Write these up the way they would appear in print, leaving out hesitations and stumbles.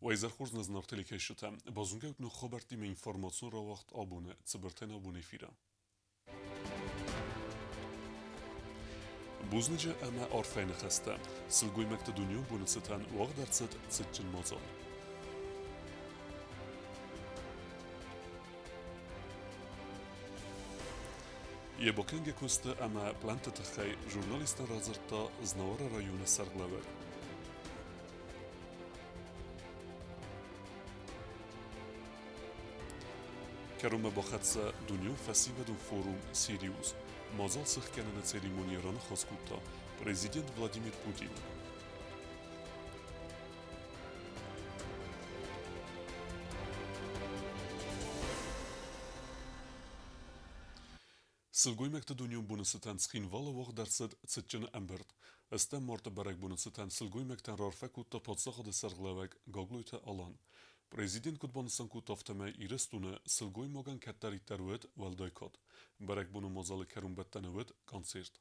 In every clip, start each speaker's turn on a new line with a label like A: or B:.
A: Уӕ хорз нӕ зынаргъ телекӕсджытӕ, базонгӕ ут ног хабӕрттимӕ информацион рауагъд абоны цыбыртӕй абоны эфиры. Бузныджы ӕмӕ арфӕйы ныхӕстӕ сылгоймӕгты дунеон боны цытӕн уагъд ӕрцыд цытджын мадзал. Йӕ бакӕнгӕ куысты ӕмӕ пълӕнтты тыххӕй журналисттӕн радзырдта Знауыры районы сӕргълӕууӕг. Кӕронмӕ бахӕццӕ дунеон фӕсивӕдон форум «Сириус». Мадзал сыхгӕныны церемонийы раныхас кодта президент Владимир Путин. Сылгоймӕгты дунеон боны цытӕн Цхинвалы уагъд ӕрцыд цытджын ӕмбырд. Ӕстӕм марты бӕрӕгбоны цытӕн сылгоймӕгтӕн раарфӕ кодта паддзахады сӕргълӕууӕг Гаглойты Алан. Президент куыд банысан кодта, афтӕмӕй Ирыстоны сылгоймагӕн кӕддӕриддӕр уыд уӕлдай кад. Бӕрӕгбоны мадзалы кӕронбӕттӕны уыд концерт.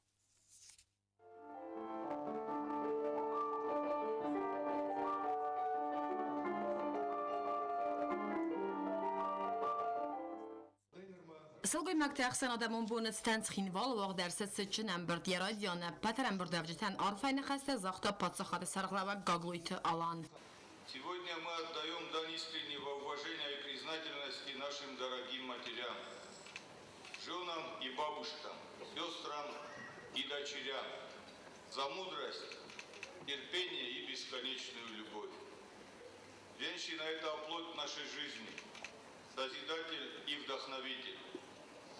B: Сылгоймӕгты ӕхсӕнадӕмон боны цытӕн Цхинвалы уагъд ӕрцыд цытджын ӕмбырд. Йӕ райдиан ӕппӕт ӕрӕмбырдуӕвджытӕн арфӕйы ныхӕстӕ загъта паддзахады сӕргълӕууӕг Гаглойты Алан.
C: Сегодня мы отдаем дань искреннего уважения и признательности нашим дорогим матерям, женам и бабушкам, сестрам и дочерям за мудрость, терпение и бесконечную любовь. Женщина – это оплот нашей жизни, созидатель и вдохновитель.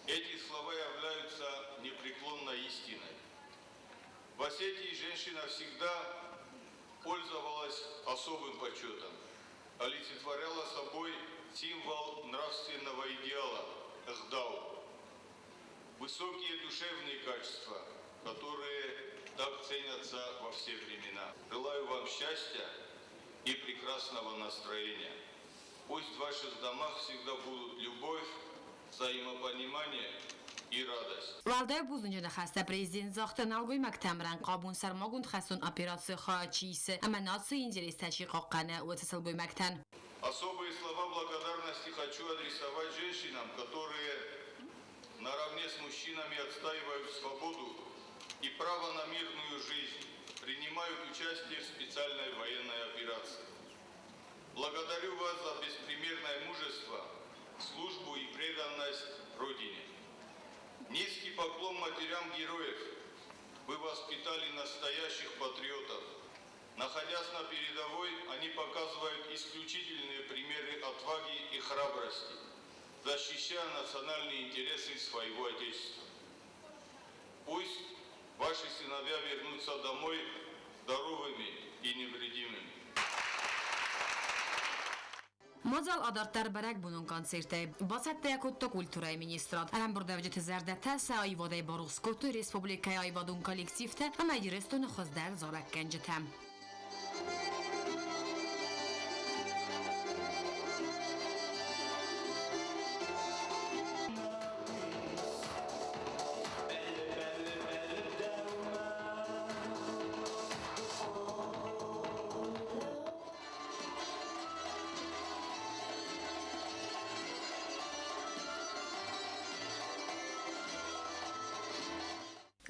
C: Эти слова являются непреклонной истиной. В Осетии женщина всегда пользовалась особым почетом, олицетворяла собой символ нравственного идеала – эгъдау. Высокие душевные качества, которые так ценятся во все времена. Желаю вам счастья и прекрасного настроения. Пусть в ваших домах всегда будут любовь, взаимопонимание и радость.
B: Уӕлдай бузныджы ныхӕстӕ президент загъта нӕлгоймӕгтӕм рӕнхъабон сӕрмагонд хӕстон операцийы хайад чи исы ӕмӕ нацийы интерестӕ чи хъахъхъӕны, уыцы сылгоймӕгтӕн.
C: Особые слова благодарности хочу адресовать женщинам, которые наравне с мужчинами отстаивают свободу и право на мирную жизнь, принимают участие в специальной военной операции. Благодарю вас за беспримерное мужество, службу и преданность Родине. Низкий поклон матерям героев. Вы воспитали настоящих патриотов. Находясь на передовой, они показывают исключительные примеры отваги и храбрости, защищая национальные интересы своего Отечества. Пусть ваши сыновья вернутся домой здоровыми и невредимыми.
B: Мадзал адарддӕр бӕрӕгбонон концертӕй. Бацӕттӕ кодта культурӕйы министрад. Ӕрӕмбырдуӕвджыты зӕрдӕтӕ сӕ аивадӕй барухс кодтой республикӕйы аивадон коллективтӕ ӕмӕ Ирыстоны хуыздӕр зарӕггӕнджытӕ.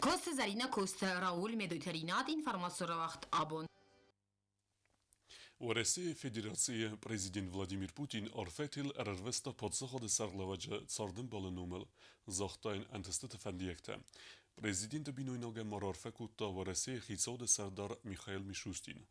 B: Коцты Зӕринӕ, Коцты Рауль, Медойты информацион рауагъд абон.
A: Уӕрӕсейы Федерацийы президент Владимир Путин арфӕтыл ӕрӕрвыста паддзахады сӕргълӕууӕджы цардӕмбалы номыл, загъта йын ӕнтыстыты фӕндиӕгтӕ. Президенты бинойнагӕн ма раарфӕ кодта Уӕрӕсейы хицауады сӕрдар Михаил Мишустин.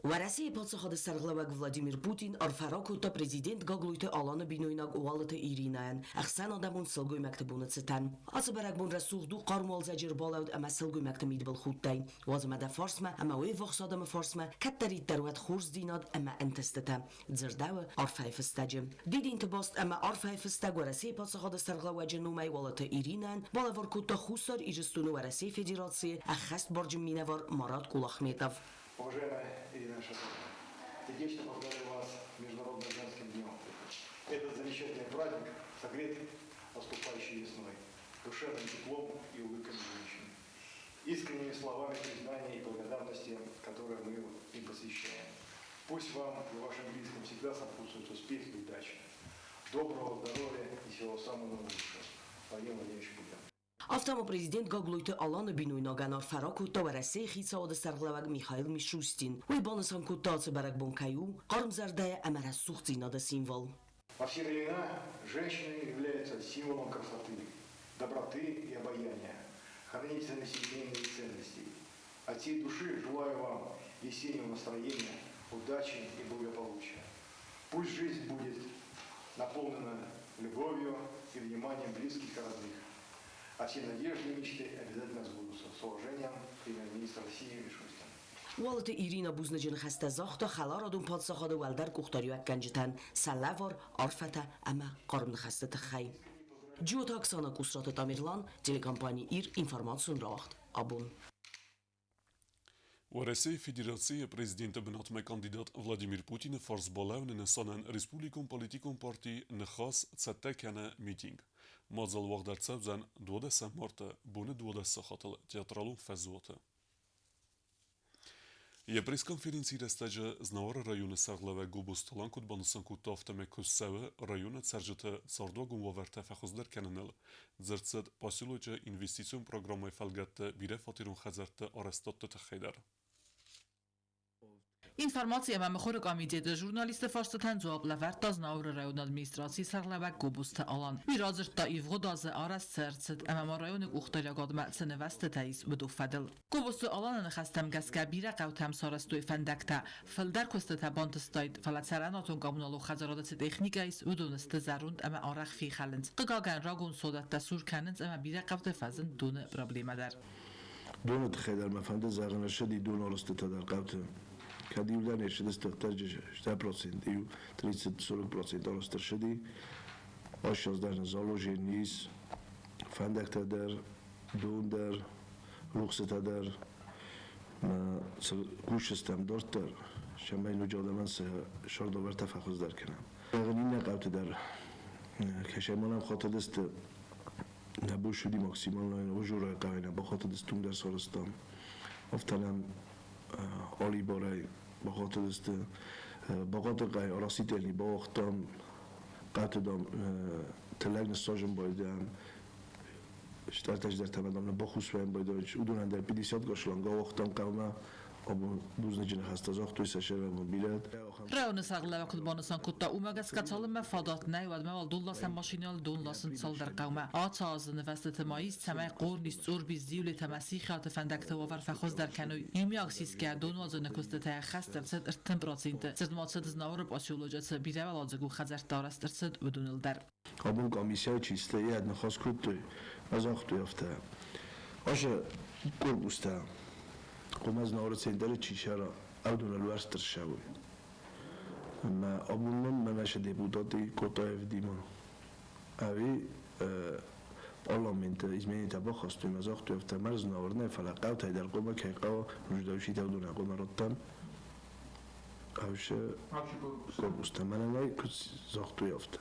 D: Уӕрӕсейы паддзахады сӕргълӕууӕг Владимир Путин арфӕ ракодта президент Гаглойты Аланы бинойнаг Уалыты Иринӕйӕн ӕхсӕнадӕмон сылгоймӕгты боны цытӕн. Ацы бӕрӕгбон рӕсугъд у хъарм уалдзӕджы ӕрбалӕуд ӕмӕ сылгоймӕгты мидбылхудтӕй. Уадз ӕмӕ дӕ фарсмӕ ӕмӕ уе ввахс адӕмы фарсмӕ кӕддӕриддӕр уӕд хорздзинад ӕмӕ ӕнтыстытӕ, дзырдӕуы арфӕйы фыстӕджы. Дидинты баст ӕмӕ арфӕйы фыстӕг Уӕрӕсейы паддзахады сӕргълӕууӕджы номӕй Уалыты Иринӕйӕн балӕвар кодта Хуссар Ирыстоны Уӕрӕсейы Федерацийы ӕххӕстбарджын минӕвар Марат Кулахметов.
E: Уважаемая Ирина Шатовна, сердечно поздравляю вас с Международным женским днем. Этот замечательный праздник согрет наступающей весной, душевным теплом и улыбками женщин, искренними словами признания и благодарности, которые мы им посвящаем. Пусть вам и вашим близким всегда сопутствует успех и удача. Доброго здоровья и всего самого лучшего. Владимир Владимирович Путин.
D: Афтӕ ма президент Гаглойты Аланы бинойнагӕн арфӕ ракодта Уӕрӕсейы хицауады сӕргълӕууӕг Михаил Мишустин. Уый банысан кодта, ацы бӕрӕгбон кӕй у хъармзӕрдӕйы ӕмӕ рӕсугъддзинады символ.
E: Во все времена женщины являются символом красоты, доброты и обаяния, хранителями семейных ценностей. От всей души желаю вам весеннего настроения, удачи и благополучия. Пусть жизнь будет наполнена любовью и вниманием близких и родных. А все надежды и мечты обязательно сбудутся. С уважением, премьер-министр России Мишустин.
D: Уалыты Ирина бузныджы ныхӕстӕ загъта Хӕларадон паддзахады уӕлдӕр къухдариуӕггӕнджытӕн сӕ лӕвар, арфӕтӕ ӕмӕ хъарм ныхӕсты тыххӕй. Джиоты Оксана, Къусраты Тамерлан, телекомпани Ир, информацион рауагъд Абон.
A: Уӕрӕсейы Федерацийы президенты бынатмӕ кандидат Владимир Путины фарс балӕууыны нысанӕн республикон политикон парти Ныхас цӕттӕ кӕны митинг. Мадзал уагъд ӕрцӕудзӕн 12 марты боны 12 сахатыл театралон фӕзуаты. Йӕ пресс-конференцийы рӕстӕджы Знауыры районы сӕргълӕууӕг Гобозты Алан куыд банысан кодта, афтӕмӕй куыст цӕуы районы цӕрджыты цардуагон уавӕртӕ фӕхуыздӕр кӕныныл. Дзырд цыд поселочы инвестицион программӕйы фӕлгӕтты бирӕфатерон хӕдзӕртты арӕзтадты тыххӕй дӕр.
F: Информаци ӕмӕ мыхуыры комитеты журналистты фарстытӕн дзуапп лӕвӕрдта Знауыры районы администрацийы сӕргълӕууӕг Гобозты Алан. Уый радзырдта, ивгъуыд азы арӕзт цы ӕрцыд ӕмӕ ма районы къухдариуӕгадмӕ цы нывӕзтытӕ ис, уыдон фӕдыл. Гобозты Аланы ныхӕстӕм гӕсгӕ бирӕ хъӕутӕм сарӕзтой фӕндӕгтӕ, фылдӕр куыстытӕ бантыстаид, фӕлӕ цӕрӕнуатон коммуналон хӕдзарады цы техникӕ ис, уыдон сты зӕронд ӕмӕ арӕх фехӕлынц. Хъыгагӕн, рагон содӕттӕ сур кӕнынц ӕмӕ бирӕ хъӕуты фӕзынд доны проблемӕ дӕр.
G: Доны тыххӕй дӕр мӕ фӕнды зӕгъын, ссыди донорыстытӕ дӕр хъӕуты. Кӕд иу дӕр не ссыдысты, 100%, иу 30-40% арӕзт ӕрцыди. Ӕссӕдз дӕр заложен ис, фӕндӕгтӕ дӕр, дон дӕр, рухсытӕ дӕр. Кусджытӕм дарддӕр, цӕмӕй ноджы адӕмӕн сӕ сӕрдавӕртӕ фӕхуыздӕр кӕнӕм. Зӕгъын, иннӕ хъӕуты дӕр кӕсӕймонӕн хатыдысты нӕ бон уыди максимально ужурай хъӕуӕй бахатыдысты уым дӕр сарӕзтам. Афтӕ нӕм алибарӕй бахатыдысты Бахъатырхъӕй арасителни бауагътам, хъӕуты дам тыллӕг ныссажын байдайӕм, стӕртӕ дам бахус вӕййын байдайӕм. Уыдонӕн дӕр 50 шланг ауагътам хъӕумӕ. Абон бузныджы ныхӕстӕ загътой сӕ сӕрӕн бирӕ.
F: Районы сӕргълӕууӕг куыд банысан кодта, уымӕ гӕсгӕ цалынмӕ фадат нӕй, уӕдмӕ уал донласӕн машинӕйыл дон ласынц цалдӕр хъӕумӕ. Ацы азы нывӕзтыты ма ис, цӕмӕй Хъорнис, Цъорбис, Зиулет ӕмӕ Сихиаты фӕндӕгты уавӕр фӕхуыздӕр кӕной. Иумиаг сисгӕ донуадзӕны куыстытӕ ӕххӕст ӕрцыд 30%. Дзырд ма цыд Знауыры поселочы цы бирӕуӕладзыгон хӕдзӕрттӕ арӕзт ӕрцыд, уыдоныл дӕр.
G: Абон комиссияйы чисто йӕ ныхас кодтой, загътой афтӕ. Ашы корпустӕ хъуамӕ Знауыры центры чи сӕра, ӕвдоныл уӕрст ӕрцӕуой. Ӕмӕ абон мын мӕнӕ сӕ депутаты Котаев Дима ӕви парламенты изменитӕ бахастой ӕмӕ загътой, афтӕ мӕ Знауыр нӕ, фӕлӕ хъӕутӕй дӕр хъуамӕ кӕй хъӕуа, нуждающийтӕ уыдонӕн хъуамӕ раттӕм. Ӕвшы корпустӕ мӕнӕн ӕй куыд загътой, афтӕ.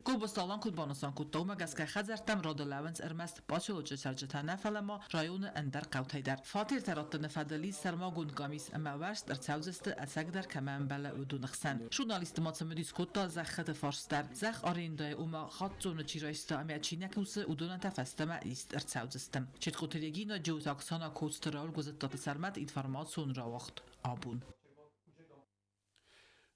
F: Гобозты Алан куыд банысан кодта, уымӕ гӕсгӕ хӕдзӕрттӕм рады лӕууынц ӕрмӕст поселочы цӕрджытӕ нӕ, фӕлӕ ма районы ӕндӕр хъӕутӕй дӕр. Фатертӕ раттыны фӕдыл ис сӕрмагонд къамис ӕмӕ уӕрст ӕрцӕудзысты ӕцӕгдӕр кӕмӕ ӕмбӕлы, уыдоны хсӕн. Журналистты ма цымыдис кодта зӕххыты фарст дӕр. Зӕхх арендӕйы, ома хаццоны чи райста ӕмӕ чи нӕ кусы, уыдонӕн та фӕстӕмӕ ист ӕрцӕудзысты. Четкъоты Регина, Джиоты Оксана, Коцты Рауль, Гуызыттаты Сӕрмӕт, информацион рауагъд Абон.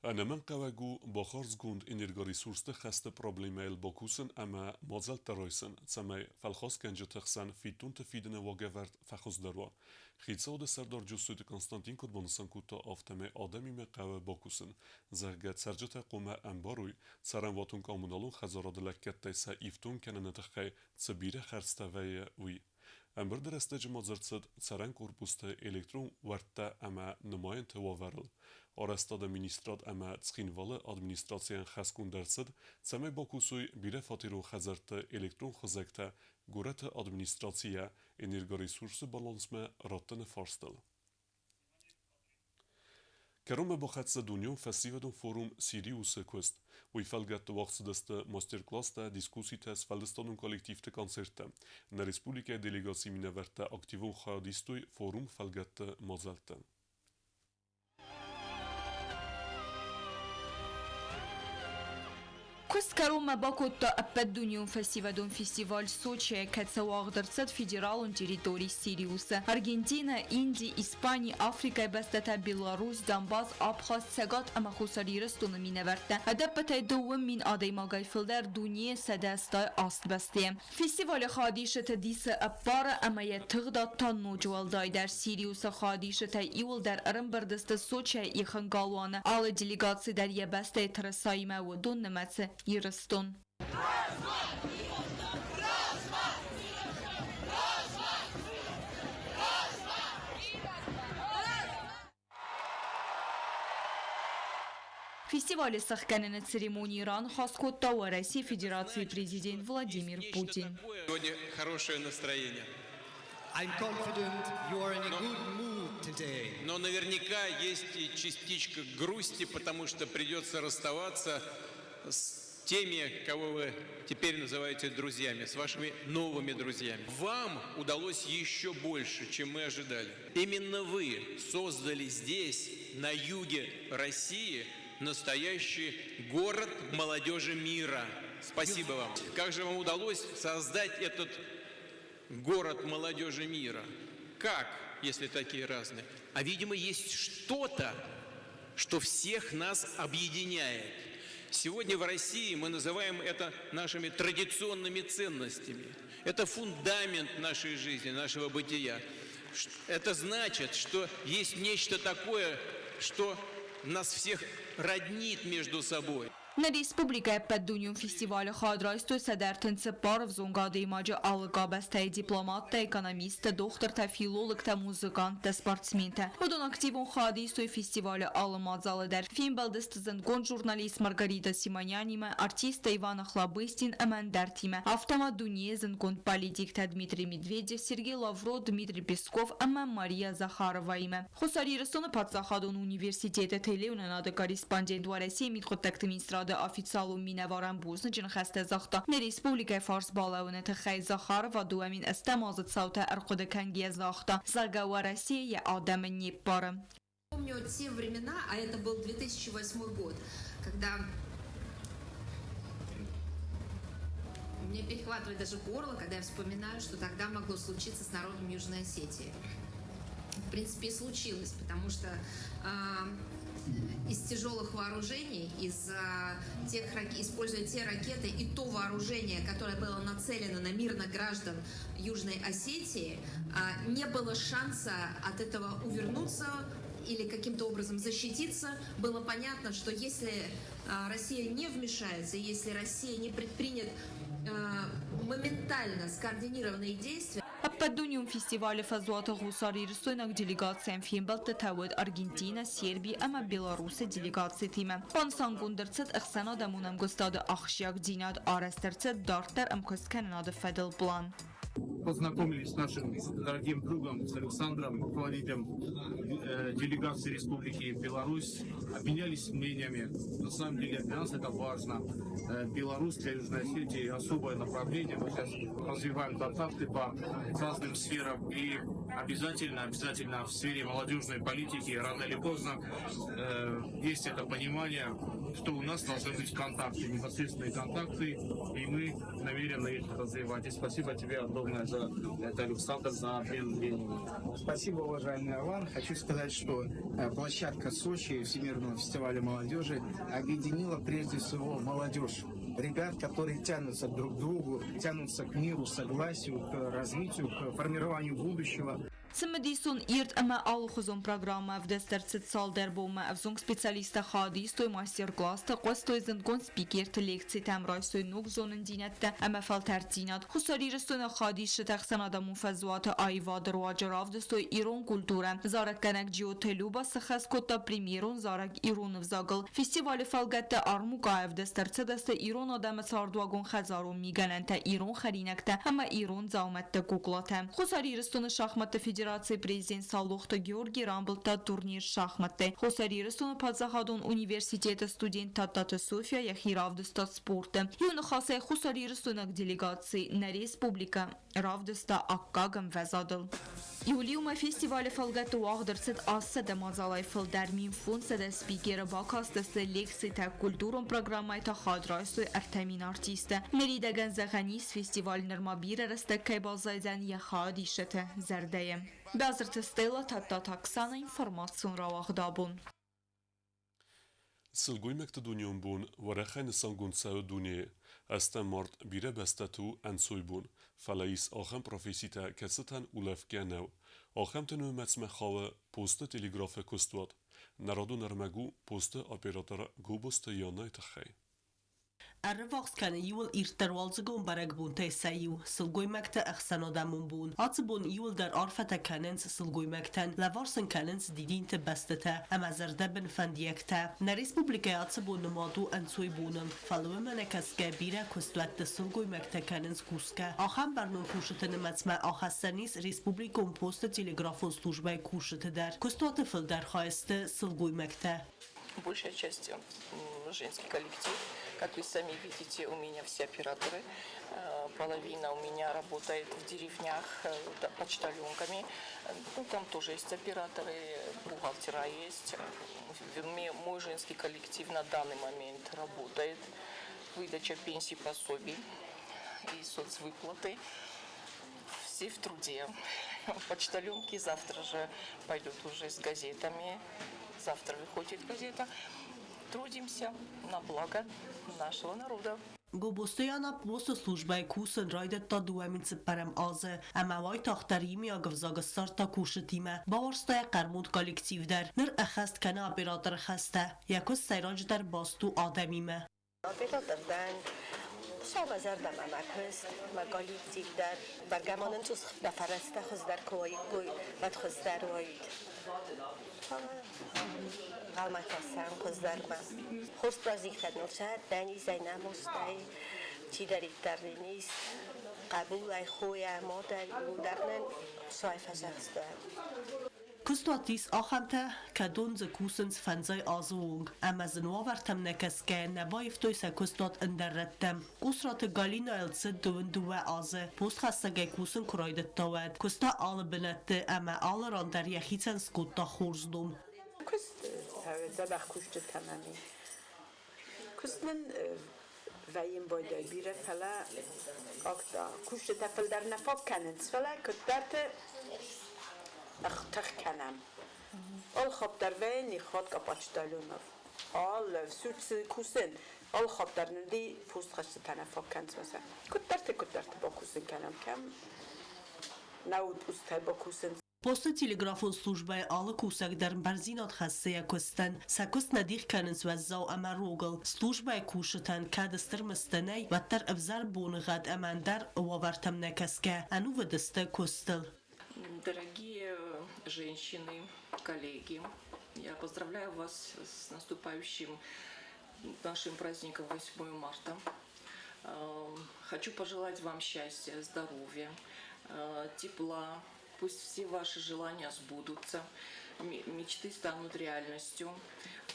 A: Ӕнӕмӕнгхъӕуӕг у бахардзгонд энергоресурсты хӕсты проблемӕйыл бакусын ӕмӕ мадзӕлттӕ райсын, цӕмӕй фӕлхасгӕнджыты хсӕн фиддонты фидыны уагӕвӕрд фӕхуыздӕр уа. Хицауады сӕрдар Джусойты Константин куыд банысан кодта, афтӕмӕй адӕмимӕ хъӕуы бакусын, зӕгъгӕ, цӕрджытӕ хъуамӕ ӕмбарой, цӕрӕнуатон-коммуналон хӕдзарады лӕггӕдтӕй сӕ ифтонг кӕныны тыххӕй цы бирӕ хӕрдзтӕ вӕййы, уый. Ӕмбырды рӕстӕджы ма дзырд цыд цӕрӕн корпусты электрон уӕрттӕ ӕмӕ нымайӕнты уавӕрыл. Арӕзтады министрад ӕмӕ Цхинвалы администрацийӕн хӕсгонд ӕрцыд, цӕмӕй бакусой бирӕфатерон хӕдзӕртты электрон хызӕгтӕ горӕты администрацийӕ энергоресурсы балансмӕ раттыны фарстыл. Кӕронмӕ бахӕццӕ дунеон фӕсивӕдон форум «Сириус-ы» куыст. Уый фӕлгӕтты уагъд цыдысты мастер-класстӕ, дискусситӕ, сфӕлдыстадон коллективты концерттӕ. Нӕ республикӕйы делегацийы минӕвӕрттӕ активон хайад истой форум фӕлгӕтты мадзӕлтты.
H: Куыст кӕронмӕ бакодта Ӕппӕтдунеон фӕсивӕдон фестиваль Сочийы, кӕцы уагъд ӕрцыд федералон территори Сириусы. Аргентинӕ, Инди, Испани, Африкӕйы бӕстӕтӕ, Беларусь, Донбасс, Абхаз, Цӕгат ӕмӕ Хуссар Ирыстоны минӕвӕрттӕ. Ӕдӕппӕтӕй 2000 адӕймагӕй фылдӕр дунейы 168 бӕстӕйы. Фестивалы хайадисджыты дисы ӕппары ӕмӕ йӕ тыгъдад та ноджы уӕлдайдӕр Сириусы хайадисджытӕ иуылдӕр ӕрӕмбырд сты Сочӕйы ихын галуаны. Алы делегаци дӕр йӕ бӕстӕйы тырысаимӕ уыдон нымӕцы Ирыстон. Фестивалы сӕхгӕныны церемонийы раныхас кодта Уӕрӕсейы Федерацийы президент Владимир Путин.
I: Сегодня хорошее настроение.
J: I'm confident you are in a good mood today.
I: Но наверняка есть и частичка грусти, потому что придется расставаться с теми, кого вы теперь называете друзьями, с вашими новыми друзьями. Вам удалось еще больше, чем мы ожидали. Именно вы создали здесь, на юге России, настоящий город молодежи мира. Спасибо вам. Как же вам удалось создать этот город молодежи мира? Как, если такие разные? А, видимо, есть что-то, что всех нас объединяет. Сегодня в России мы называем это нашими традиционными ценностями. Это фундамент нашей жизни, нашего бытия. Это значит, что есть нечто такое, что нас всех роднит между собой.
H: Нӕ республикӕйы ӕппӕтдунеон фестивалы хайад райстой 134 ӕвзонг адӕймаджы алы къабӕзтӕй дипломаттӕ, экономисттӕ, дохтыртӕ, филологтӕ, музыканттӕ, спортсментӕ. Уыдон активон хайад истой фестивалы алы мадзалы дӕр. Фембӕлдысты зындгонд журналист Маргарита Симонянимӕ, артисттӕ Иван Охлобыстин ӕмӕ ӕндӕртимӕ, афтӕ ма дунейы зындгонд политиктӕ Дмитрий Медведев, Сергей Лавров, Дмитрий Песков ӕмӕ Мария Захароваимӕ. Хуссар Ирыстоны паддзахадон университеты телеуынынады корреспондент Уӕрӕсейы мидхъуыддӕгты министрады официалон минӕварӕн бузныджы ныхӕстӕ загъта нӕ республикӕйы фарс балӕууыны тыххӕй. Захарова 2008 азы цаутӕ ӕрхъуыды кӕнгӕйӕ загъта, зӕгъгӕ, Уӕрӕсе йӕ адӕмы не ппары.
K: Помню те времена, а это был 2008 год, когда мне перехватывает даже горло, когда я вспоминаю, что тогда могло случиться с народом Южной Осетии. В принципе, и случилось, потому что из тяжелых вооружений, используя те ракеты и то вооружение, которое было нацелено на мирных граждан Южной Осетии, не было шанса от этого увернуться или каким-то образом защититься. Было понятно, что если Россия не вмешается, если Россия не предпринят моментально скоординированные действия,
H: Ӕппӕтдунеон фестивалы фӕзуаты хуссарирыстойнаг делегацийӕн фембӕлдтытӕ уыд Аргентинӕ, Серби ӕмӕ Беларусы делегацитимӕ. Банысангонд ӕрцыд ӕхсӕнадӕмон ӕмгуыстады ахсджиагдзинад, арӕзт ӕрцыд дарддӕр ӕмкуысткӕнынады фӕдыл план.
L: Познакомились с нашим дорогим другом, с Александром, руководителем делегации Республики Беларусь, обменялись мнениями. На самом деле для нас это важно. Беларусь для Южной Осетии особое направление. Мы сейчас развиваем контакты по разным сферам и обязательно, обязательно в сфере молодежной политики рано или поздно есть это понимание, что у нас должны быть контакты, непосредственные контакты, и мы намерены их развивать. И спасибо тебе огромное за это, Александр, за обмен мнениями.
M: Спасибо, уважаемый Алан. Хочу сказать, что площадка Сочи Всемирного фестиваля молодежи объединила прежде всего молодежь. Ребят, которые тянутся друг к другу, тянутся к миру, согласию, к развитию, к формированию будущего.
H: Цымыдисон, ирд ӕмӕ алыхуызон программӕ ӕвдыст ӕрцыд цалдӕр бонмӕ. Ӕвзонг специалисттӕ хайад истой мастер-классты, хъуыстой зындгонд спикерты лекцитӕм, райстой ног зонындзинӕдтӕ ӕмӕ фӕлтӕрддзинад. Хуссар Ирыстоны хайадисджытӕ ӕхсӕнадӕмон фӕзуаты аивады руаджы равдыстой ирон культурӕ. Зарӕггӕнӕг Джиоты Люба сыххӕст кодта премьерон зарӕг ирон ӕвзагыл. Фестивалы фӕлгӕтты армукъа ӕвдыст ӕрцыдысты ирон адӕмы цардуагон хӕдзарон мигӕнӕнтӕ, ирон хӕринӕгтӕ ӕмӕ ирон дзаумӕтты куклатӕ. Хуссар Ирыстоны шахматты федерацийы президент Саулохты Георгий рамбылдта турнир шахматтӕй. Хуссар Ирыстоны паддзахадон университеты студент Тадтаты Софья йӕхи равдыста спорты. Иу ныхасӕй хуссарирыстойнаг делегаци нӕ республикӕ равдыста аккаг ӕмвӕзадыл. Июлимӕ фестивалы фӕлгӕтты уагъд ӕрцыд 800 мадзалӕй фылдӕр, 1500 спикеры бакастысты лекцитӕ, культурон программӕтӕ хайад райстой 3000 артисты. Ныридӕгӕн зӕгъӕн ис, фестиваль нырма бирӕ рӕстӕг кӕй баззайдзӕн йӕ хайадисджыты зӕрдӕйы. Базырты Стелла, Тадтаты Оксана, информацион рауагъд абон.
A: Сылгоймӕгты дунеон бон уӕрӕхӕй нысангонд цӕуы дунейы. Ӕстӕм март бирӕ бӕстӕты у ӕнцойбон, фӕлӕ ис ахӕм професситӕ, кӕцытӕн улӕфгӕ нӕу. Ахӕмты нымӕцмӕ хауы посты телеграфы куыстуат. Нӕ радон ӕрмӕг у посты оператор Гобозты Янайы тыххӕй.
N: Ӕрыввахс кӕны иууыл ирддӕр уалдзыгон бӕрӕгбонтӕй сӕ иу, сылгоймӕгты ӕхсӕнадӕмон бон. Ацы бон иууылдӕр арфӕтӕ кӕнынц сылгоймӕгтӕн, лӕвар сын кӕнынц дидинты бӕстытӕ ӕмӕ зӕрдӕбын фӕндиӕгтӕ. Нӕ республикӕйы ацы бон нымад у ӕнцойбоныл, фӕлӕ уымӕ нӕ кӕсгӕ бирӕ куыстуӕтты сылгоймӕгтӕ кӕнынц кусгӕ. Ахӕм бӕрнон кусджыты нымӕцмӕ ахӕссӕн ис республикон посты телеграфон службӕйы кусджыты дӕр. Куыстуаты фылдӕр хай сты сылгоймӕгтӕ.
O: Большая часть женский коллектив. Как вы сами видите, у меня все операторы. Половина у меня работает в деревнях почтальонками. Ну, там тоже есть операторы, бухгалтера есть. Мой женский коллектив на данный момент работает. Выдача пенсий, пособий и соцвыплаты. Все в труде. Почтальонки завтра же пойдут уже с газетами. Завтра выходит газета. Трудимся на благо нашего народа.
N: Гобозты Яна посты службӕйы кусын райдыдта 2004 азы ӕмӕ уайтагъддӕр иумиаг ӕвзаг ссардта кусджытимӕ. Бауарзта йӕ хъӕрмуд коллектив дӕр. Ныр ӕххӕст кӕны операторы хӕстӕ. Йӕ куыст сӕйраджыдӕр баст у адӕмимӕ.
P: Оператор дӕн. Сӕумӕ зӕрдӕмӕ мӕ куыст, мӕ коллектив дӕр. Бӕргӕ ма нын цъус нӕ фӕрӕзтӕ хуыздӕр куы уаиккой, уӕд хуыздӕр уаид. Ӕнхъӕлмӕ кӕсӕм хуыздӕрмӕ. Хорз праздниктӕ ныл сӕ низӕй, нӕ чидӕриддӕр нын ис, хъӕбулӕй, хойӕ, мадӕй, иууылдӕр нын Хуыцауӕй фӕдзӕхст.
N: Куыстуат ис ахӕмтӕ, кӕдон дзы кусынц фӕндзай азы онг, ӕмӕ зын уавӕртӕм нӕ кӕсгӕйӕ нӕ баивтой сӕ куыстуат ӕндӕр рӕттӕм. Къусраты Галинӕйыл цыд 22 азы, постхӕссӕгӕй кусын куы райдыдта, уӕд. Куыста алы бынӕтты ӕмӕ алы ран дӕр йӕхицӕн скодта хорз ном.
Q: Куыст дзӕбӕх кусджытӕ нӕм и. Куыст нын вӕййын байдайы бирӕ, фӕлӕ акта кусджытӕ фылдӕр нӕ фаг кӕнынц, фӕлӕ куыддӕрты тых кӕнӕм. Алхатт дӕр вӕййы ниххатка почтальонов. Алы всю кусын, алхатт дӕр нын ди постхӕсджытӕ нӕ фаг кӕнынц. Куыддӕрты куыддӕрты бакусын кӕнӕм, кӕм нӕ устӕй бакусын.
N: Посты телеграфон службӕйы алы кусӕг дӕр бӕрндзинад хӕссы йӕ куыстӕн. Сӕ куыст нӕ дих кӕнынц уӕззау ӕмӕ рогыл. Службӕйы кусджытӕн кӕд стыр мыздтӕ нӕй, уӕддӕр ӕвзӕр боныгъӕд ӕмӕ ӕндӕр уавӕртӕм нӕ кӕсгӕ, ӕнувыд сты куыстыл.
O: Дорогие женщины, коллеги, я поздравляю вас с наступающим нашим праздником 8 марта. Хочу пожелать вам счастья, здоровья, тепла. Пусть все ваши желания сбудутся, мечты станут реальностью.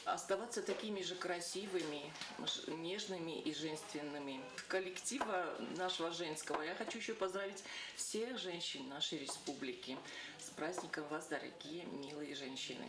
O: Оставаться такими же красивыми, нежными и женственными. Коллектива нашего женского я хочу еще поздравить всех женщин нашей республики. С праздником вас, дорогие, милые женщины.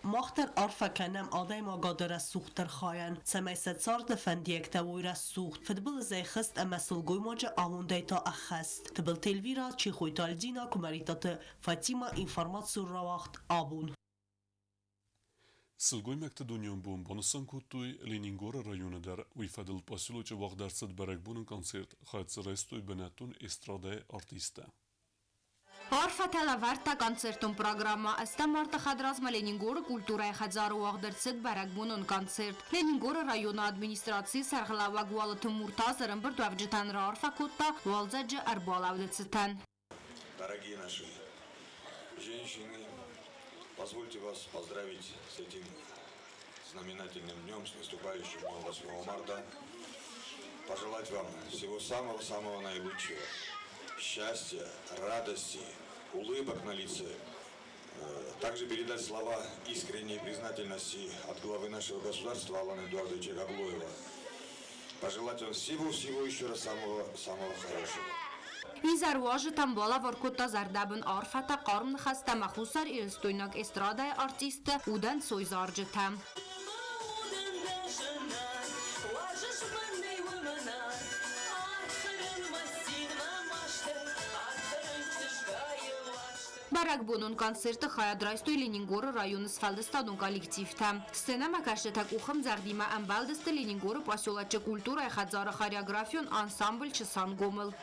O: Мах дӕр арфӕ кӕнӕм адӕймагады рӕсугъддӕр хайӕн, цӕмӕй сӕ царды фӕндиӕгтӕ уой рӕсугъд, фыдбылызӕй хызт ӕмӕ сылгоймаджы амондӕй та ӕххӕст. Тыбылты Эльвира, Чехойты Альдина, Куымӕридтаты Фатимӕ, информацион рауагъд «Абон».
A: Сылгоймӕгты дунеон бон банысан кодтой Ленингоры районы дӕр. Уый фӕдыл поселочы уагъд ӕрцыд бӕрӕгбонон концерт, хайад дзы райстой бынӕттон эстрадӕйы артисттӕ.
H: Арфӕтӕ лӕвӕрдта концертон программӕ. Ӕстӕм марты хӕдразмӕ Ленингоры культурӕйы хӕдзары уагъд ӕрцыд бӕрӕгбонон концерт. Ленингоры районы администрацийы сӕргълӕууӕг Уалыты Муртаз ӕрӕмбырдуӕвджытӕн раарфӕ кодта уалдзӕджы ӕрбалӕуды цытӕн.
C: Дорогие наши женщины, позвольте вас поздравить с этим знаменательным днем, с наступающим днем 8 марта. Пожелать вам всего самого-самого наилучшего. Счастья, радости, улыбок на лице. Также передать слова искренней признательности от главы нашего государства Алана Эдуардовича Гаглоева. Пожелать вам всего-всего еще раз самого-самого хорошего.
H: Изӕруазджытӕм балӕвар кодта зӕрдӕбын арфӕтӕ, хъарм ныхӕстӕ ӕмӕ хуссарирыстойнаг эстрадӕйы артистты удӕнцой зарджытӕ. Бӕрӕгбонон концерты хайад райстой Ленингоры районы сфӕлдыстадон коллективтӕ. Сценӕмӕкӕсджытӕ къухӕмдзӕгъдимӕ ӕмбӕлдысты Ленингоры поселочы культурӕйы хӕдзары хореографион ансамбль Чысангомыл.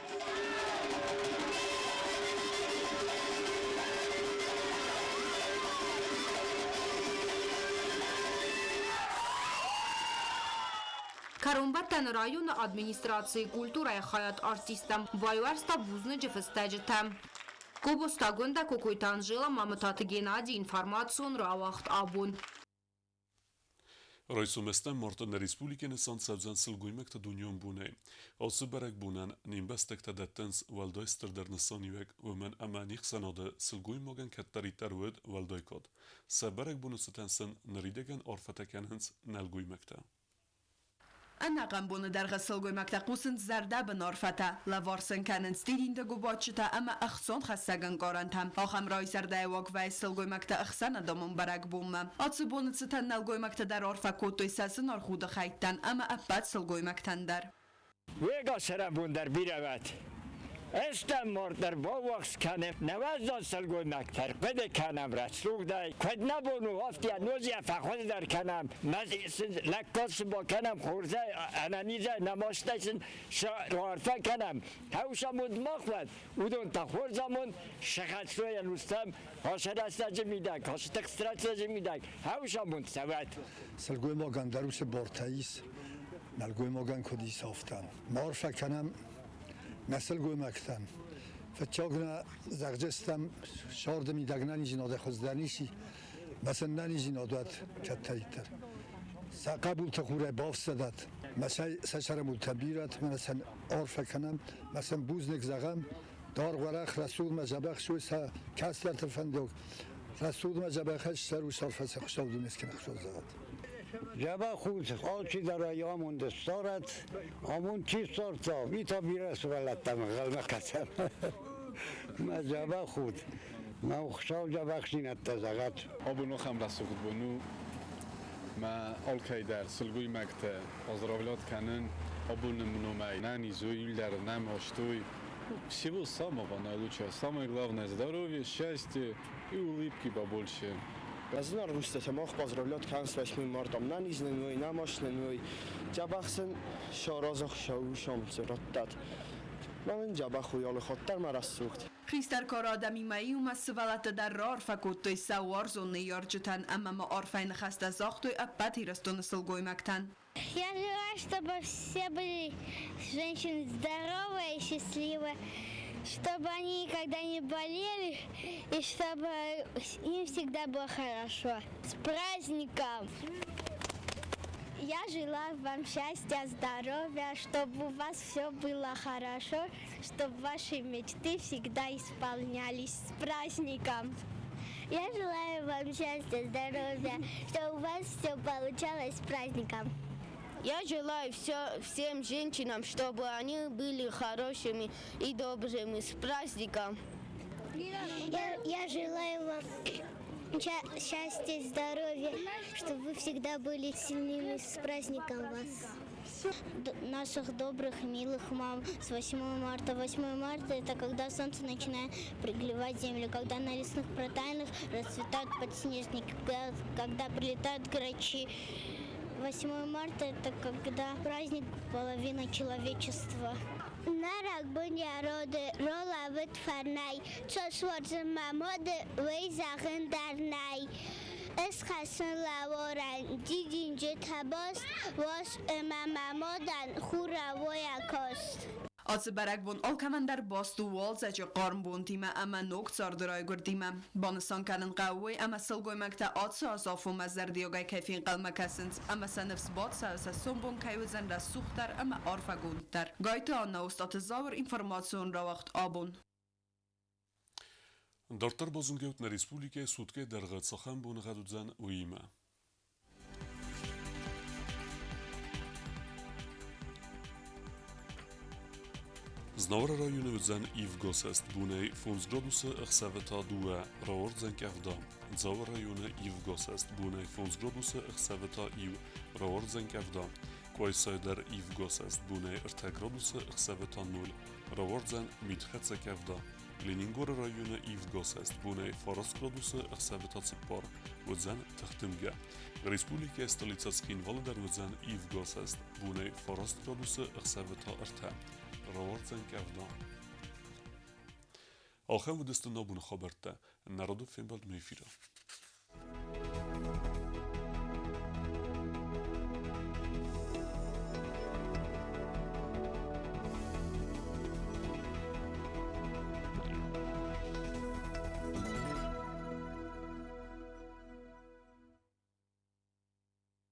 H: Кӕронбӕттӕны районы администрацийы культурӕйы хайад артисттӕм байуӕрста бузныджы фыстӕджытӕ. Гобозты Агуындӕ, Кокойты Анжела, Мамытаты Геннадий, информацион рауагъд абон.
A: Райсом ӕстӕм марты нӕ республикӕйы нысан цӕудзӕн сылгоймӕгты дунеон бонӕй. Ацы бӕрӕгбонӕн не мбӕстӕгтӕ дӕттынц уӕлдай стырдӕр нысаниуӕг, уымӕн ӕмӕ не хсӕнады сылгоймагӕн кӕддӕриддӕр уыд уӕлдай кад. Сӕ бӕрӕгбоны цытӕн сын ныридӕгӕн арфӕтӕ кӕнынц нӕлгоймӕгтӕ.
R: Ӕнӕхъӕн боны дӕргъы сылгоймӕгтӕ хъусынц зӕрдӕбын арфӕтӕ, лӕвар сын кӕнынц дидинты губаччытӕ ӕмӕ ӕхцонхӕссӕг ӕнкъарӕнтӕ. Ахӕм райзӕрдӕйы уаг вӕййы сылгоймӕгты ӕхсӕнадӕмон бӕрӕгбонмӕ. Ацы боны цытӕн нӕлгоймӕгтӕ дӕр арфӕ кодтой сӕ зынаргъ удыхӕйттӕн ӕмӕ ӕппӕт сылгоймӕгтӕн дӕр.
S: Уе цӕрӕнбон дӕр бирӕ уӕд. Ӕстӕм мордӕр баввахс кӕнӕм нӕуӕздан сылгоймӕгтӕ, ӕрхъуыды кӕнӕм рӕсугъдӕй. Куыд нӕ бон у, афтӕ ноджы фӕхуыздӕр кӕнӕм. Мӕ сын лӕггад сын бакӕнӕм хорзӕй, ӕнӕнизӕй, нӕ мастӕй сын сӕ раарфӕ кӕнӕм. Хӕус амонд мах уӕд, уыдон та хорз амонд, сӕхӕццой ӕнустӕм, ацы рӕстӕджы мидӕг, ацы тыхст рӕстӕджы мидӕг хӕус амонд цӕуӕд.
T: Сылгоймагӕн дӕр уыцы бартӕ ис, нӕлгоймагӕн куыд ис, афтӕ. Ма арфӕ кӕнӕм нӕ сылгоймӕгтӕн. Фыццаг нӕ зӕгъдзыстӕм, сӕрды мидӕг нӕниздзинады хуыздӕр ницы, мӕ сын нӕниздзинад уӕд кӕддӕриддӕр. Сӕ хъӕбулты хурӕй бафсӕдӕт, мӕ сӕ сӕрӕмудтӕ бирӕт, мӕнӕ сын арфӕ кӕнӕм, мӕ сын бузныг зӕгъӕм, даргъ уӕрӕх рӕсугъдмӕ дзӕбӕх суй сӕ кӕстӕрты фӕндаг, рӕсугъдмӕ дзӕбӕхӕй ссару сӕрфӕ сӕ Хуыцау дунескӕнӕг Хуыцау зӕгъӕд.
S: Дзӕбӕх ут, алчидӕр ӕй амонд ссарӕд, амонд чи ссардта, уый та бирӕ сывӕллӕттӕм ӕнхъӕлмӕ кӕсӕм. Мӕ дзӕбӕх ут, мӕ Хуыцау дзӕбӕхдзинӕдтӕ зӕгъӕд.
U: Абон ахӕм рӕсугъд бон у, мӕ алкӕй дӕр сылгоймӕгтӕ поздравлять кӕнын абоны номӕй. Нӕниз уой, иулдӕр нӕм азтой. Всего самого наилучшего. Самое главное здоровье, счастье и улыбки побольше.
G: Зынаргъ устытӕ мах поздравлять кӕнынц 8 марта. Нӕниз нын уой, нӕ маст нын уой. Дзӕбӕх сын сӕ разӕхсӕв усамцы раттӕд. Мӕнӕн дзӕбӕх уой алы хатт дӕр мӕ рӕсугъд.
R: Хистӕр кары адӕмимӕ иумӕ сывӕллӕттӕ дӕр раарфӕ кодтой сӕ уарзон ныййарджытӕн ӕмӕ ма арфӕйы ныхӕстӕ загътой ӕппӕт Ирыстоны сылгоймӕгтӕн.
V: Я желаю, чтобы все были женщины здоровые и счастливые, чтобы они никогда не болели и чтобы им всегда было хорошо. С праздником! Я желаю вам счастья, здоровья, чтобы у вас все было хорошо, чтобы ваши мечты всегда исполнялись. С праздником! Я желаю вам счастья, здоровья, чтобы у вас все получалось с праздником.
W: Я желаю всем женщинам, чтобы они были хорошими и добрыми. С праздником!
V: Я желаю вам счастья, здоровья, чтобы вы всегда были сильными. С праздником вас! Наших добрых, милых мам с 8 марта. 8 марта – это когда солнце начинает пригревать землю, когда на лесных проталинах расцветают подснежники, когда прилетают грачи. 8 марта – это когда праздник половины человечества. Нарӕг бын йӕ роды ролӕвыд фӕрнӕй, Цос уарзын мӕ моды, уый зӕгъын дӕр нӕй. Ысхӕссын лӕворӕн дидинджытӕ бост, Уос ӕмӕ мӕ модӕн хурауой акост.
R: Ацы бӕрӕгбон алкӕмӕн дӕр баст у уалдзӕджы хъарм бонтимӕ ӕмӕ ног царды райгуырдимӕ. Банысан кӕнын хъӕуы уый, ӕмӕ сылгоймӕгтӕ ацы аз афонмӕ зӕрдиагӕй кӕй фенхъӕлмӕ кӕсынц ӕмӕ сӕ ныфс бацӕуы, сӕ сомбон кӕй уыдзӕн рӕсугъддӕр ӕмӕ арфӕгонддӕр. Гайты Анна, Остъаты Зауыр, информацион рауагъд Абон.
A: Дарддӕр базонгӕут нӕ республикӕйы суткӕйы дӕргъы цахӕм боныгъӕд уыдзӕн, уыимӕ. Знауыры районы уыдзӕн ивгосӕст бонӕй 5 градусы, ӕхсӕвы та 2, рауардзӕн къӕвда. Дзауы районы ивгосӕст бонӕй 5 градусы, ӕхсӕвы та 1, рауардзӕн къӕвда. Къуайсайы дӕр ивгосӕст бонӕй 3 градусы, ӕхсӕвы та 0, рауардзӕн митхӕццӕ къӕвда. Ленингоры районы ивгосӕст бонӕй 9 градусы, ӕхсӕвы та 4, уыдзӕн тыхдымгӕ. Республикӕйы столицӕ Цхинвалы дӕр уыдзӕн ивгосӕст бонӕй 9 градусы, ӕхсӕвы та 3, рауардзӕн къӕвда. Ахӕм уыдысты нӕ боны хабӕрттӕ. Нӕ радон фембӕлдмӕ эфиры.